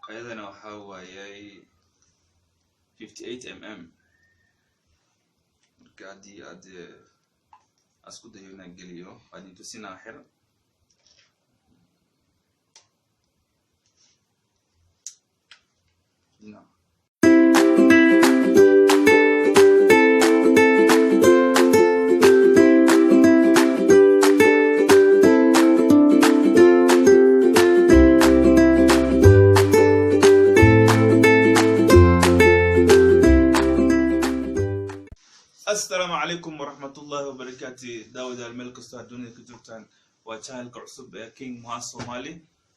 Ayadana waxaa waayay 58 mm. Marka haddii aad isku dayo inaan geliyo, waa idin tusinaa xir. No. Asalaamu calaykum waraxmatullahi wabarakaati. Daawadayaal, meel kastoo aad dunida ka joogtaan, waa channelka cusub ee King Moha Somali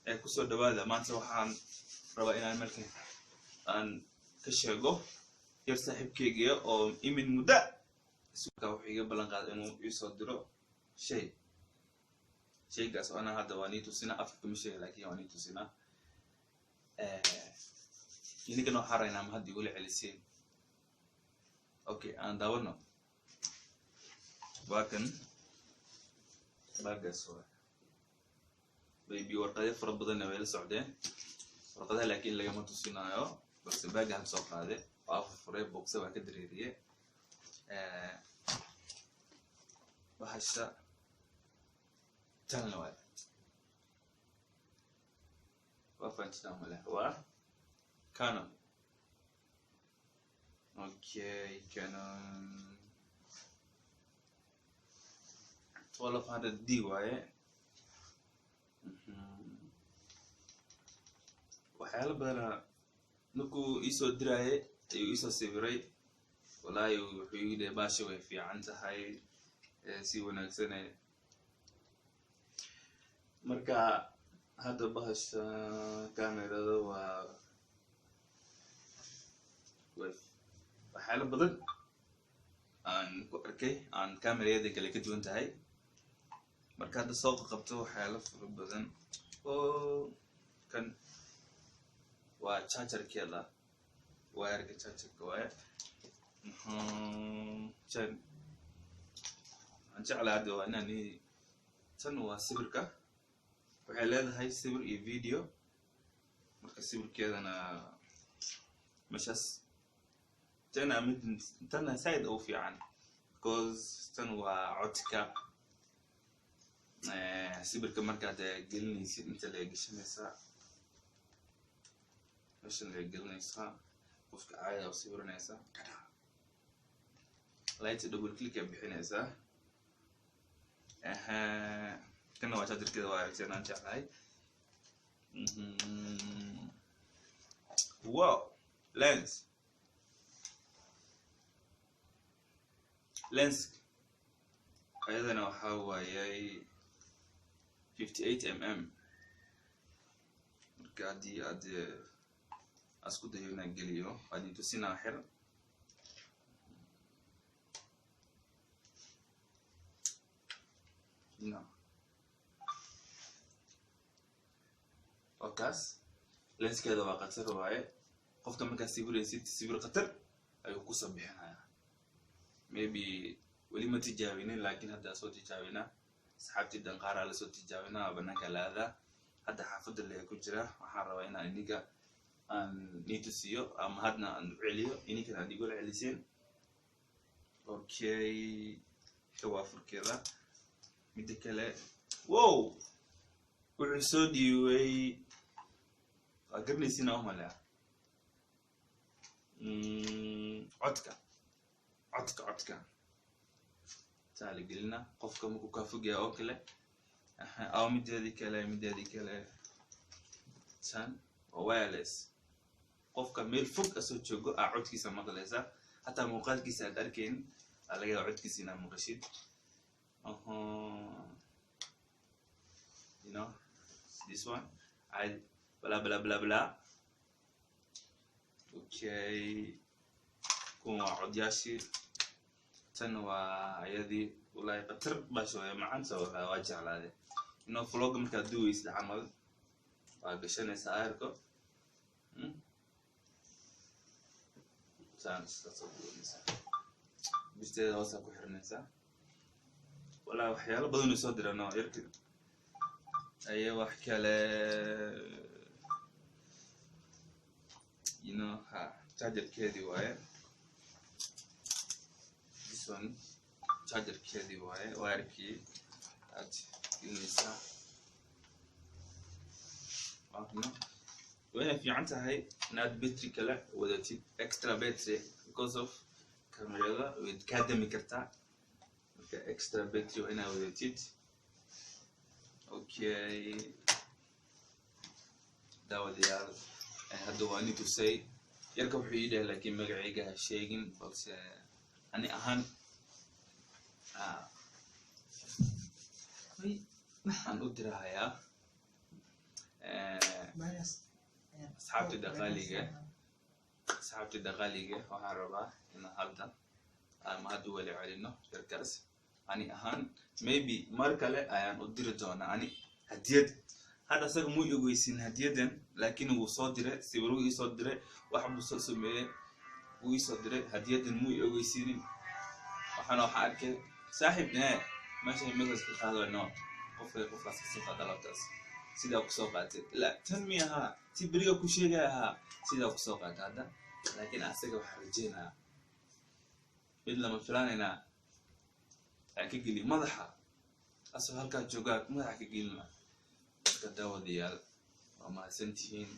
ee kusoo dhawaada. Maanta waxaan rabaa inaan meelkan aan ka sheego yar saaxiibkeygiya oo imid muddo wuxuu iga ballan qaaday inuu iisoo diro shay. Shaygaas oo ana hadda waa nii tusinaa, afka kama sheega, laakiin waa nii tusinaa. Idinkana waxaan raynaa ma hadda igula celiseen. Okay, aan daawano. Waa kan baagaas waa baby. Warqadyo fara badanna way la socdeen, warqadaha laakiin lagama tusinaayo, balse baagaan soo qaade, waa furfuray, box-a waa ka dareeriye. Bahasha tanna waay, waa fahantinaa male, waa Canon. Okay, Canon 1200 D waaye. Waxyaalo badana markuu iisoo diraaye ayuu iisoo sawiray. Wallaahi wuxuu yidhi baasha way fiican tahay, si wanaagsane. Marka hadda bahasha camerada waa way waxyaalo badan aan ku arkay aan camerayada kale ka duwan tahay. Marka hadda soo qabto waxyaalo fara badan oo kan waa chargerkeeda, wireka chargerka waaye. Waxaan jeclahay hadda waa inaan tan waa sawirka, waxay leedahay sawir iyo video. Marka sawirkeedana meeshaas tana mid tana side ugu fiican, because tan waa codka. Sawirka markaad gelinaysid, inta laga geshanaysaa, meeshan laga gelinaysaa, qofka caadi u sawiranaysaa, light double click ay bixinaysaa. Kana waa chargerkeeda, waa aragteen, aan jeclahay. Wow, lens ayadana waxaa waayay 58 mm. Marka haddii aad isku dayo inaan geliyo, waa idin tusinaa xir. No, waa kaas, lenskeeda waa khatar waaye. Qofka markaad sawiraysid, sawir khatar ayuu kusoo bixinayaa. Maybe weli ma tijaabinin, laakiin hadda soo tijaabinaa. Asxaabtii danqaaraa lasoo tijaabinaa, banaanka la aadaa. Hadda xaafadda lee ku jira. Waxaan rabaa inaan iniga aan nii tusiyo ama hadna aan u celiyo, ininkana aad igula celiseen. Okay, waa furkeeda. Midda kale, wow, wuxuu soo dhiibay waa garanaysiina umalea. Codka saa la gelina qofka markuu kaa fogyahay oo kale. Aw, mideedii kale, tan waa wireless. Qofka meel fog asoo joogo aa codkiisa maqlaysa, hataa muuqaalkiisa aad arkayn, aa laga yaaba codkiisa inaad maqashid. You know this one, I bla bla bla bla. Okay, kuwan waa codyaashii, tan waa ayadii. Wallahi khatar baasha waay, macanta waa jeclaaday. Inoo vlogga markaad duweysid camal waa gashanaysaa ayrko, saan iska soo duwanaysaa, birteeda hoosaa ku xiranaysaa. Wallahi waxyaalo badan uu soo dirano yarki aye. Wax kale Chargerkeedii waaye. This one chargerkeedii waaye, wirekii aad gelinaysaa. Waakna wayna fiican tahay inaad battery kale wadatid, extra battery, because of kamerada way kaa dami kartaa. Marka extra battery waa inaad wadatid. Okay, daawadayaal, hadda waa ni tusay. Yarka wuxuu ii dhahay, laakiin magacayga ha sheegin, balse ani ahaan waxaan u dirahayaa asxaabta dhaqaaliga. Asxaabta dhaqaaliga, waxaan rabaa inaan hadda ama hadda wali celino yarkaas. Ani ahaan maybe mar kale ayaan u diri doonaa ani hadiyad. Hadda asaga muu ogeysin hadiyadan, laakiin wuu soo diray sawir, wuu iisoo diray, wax buu soo sameeyey, wuu iisoo diray. Hadiyadan muu i ogeysiinin. Waxaan arkay saaxiib meesha message ka qaadano, qofka qofkaas kasoo qaada alaabtaas, sidaa kusoo qaatay. La tan mi ahaa si beriga ku sheegaya ahaa, sidaa kusoo qaatay hadda. Laakiin asaga waxaan rajeynayaa mid lama filaanaynaa aan ka geliyo madaxa, asagoo halkaa joogaa madaxa ka gelina. Marka daawadayaal, waa mahadsantihiin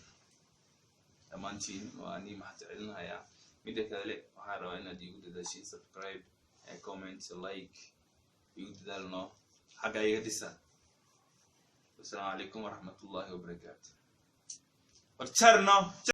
dhammaantiin, waa nii mahad celinayaa. Midda kale, waxaan rabaa inaad iigu dadaashiin subscribe, comment, like, igu dadaalno, xagga iga dhisa. Wasalaamu calaykum waraxmatullahi wabarakaatu. Warjarno.